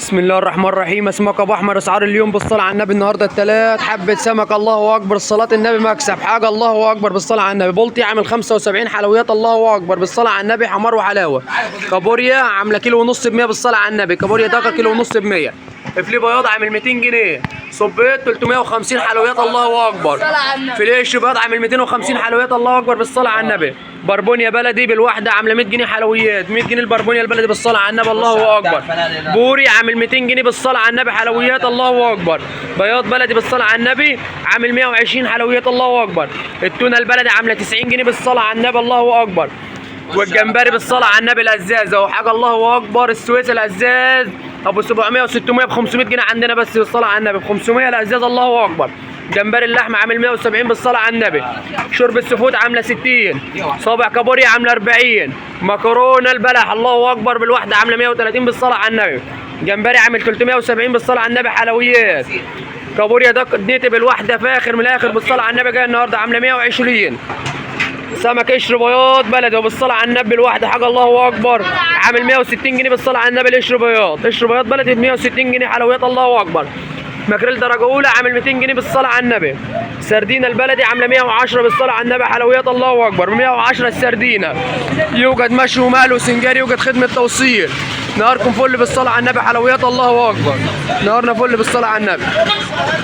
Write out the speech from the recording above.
بسم الله الرحمن الرحيم. اسمك ابو احمد. اسعار اليوم بالصلاة على النبي النهارده الثلاث. حبه سمك الله اكبر، صلاة النبي مكسب حاجة الله اكبر بالصلاة على النبي. بلطي عامل 75 حلويات الله اكبر بالصلاة على النبي، حمار وحلاوة. كابوريا عامله كيلو ونص ب 100 بالصلاة على النبي. كابوريا دكر كيلو ونص ب 100. فلي بياض عامل 200 جنيه. صبيط 350 حلويات الله اكبر. فليش بياض عامل 250 حلويات الله اكبر بالصلاة على النبي. بربونيا بلدي بالواحده عامله 100 جنيه حلويات، 100 جنيه البربونيا البلدي بالصلاة على النبي الله اكبر. بوري عامل 200 جنيه بالصلاة على النبي حلويات الله اكبر. بياض بلدي بالصلاة على النبي عامل 120 حلويات الله اكبر. التونه البلدي عامله 90 جنيه بالصلاة على النبي الله اكبر. والجمبري بالصلاة على النبي الازاز اهو حاجة الله اكبر. السويس الازاز ابو 700 و600 ب 500 جنيه عندنا بس بالصلاة على النبي، ب 500 الازاز الله اكبر. جمبري اللحمة عامل 170 بالصلاة على النبي. شوربة ال seafood عامله 60. صابع كابوريا عامله 40. مكرونه البلح الله اكبر بالواحده عامله 130 بالصلاة على النبي. جمبري عامل 370 بالصلاة على النبي حلويات. كابوريا ده نيتي بالواحده فاخر من الاخر بالصلاة على النبي، جاية النهارده عامله 120. سمك قشر بياض بلدي وبالصلاه على النبي الواحدة حاجة الله اكبر عامل 160 جنيه بالصلاة على النبي. القشر بياض، قشر بياض بلدي ب 160 جنيه حلويات الله اكبر. ماكريل درجه اولى عامل 200 جنيه بالصلاة على النبي. سردينه البلدي عامله 110 بالصلاة على النبي حلويات الله اكبر، 110 السردينه. يوجد مشوي ومقلي وسنجاري، يوجد خدمة توصيل. نهاركم فل بالصلاة على النبي حلويات الله اكبر. نهارنا فل بالصلاة على النبي.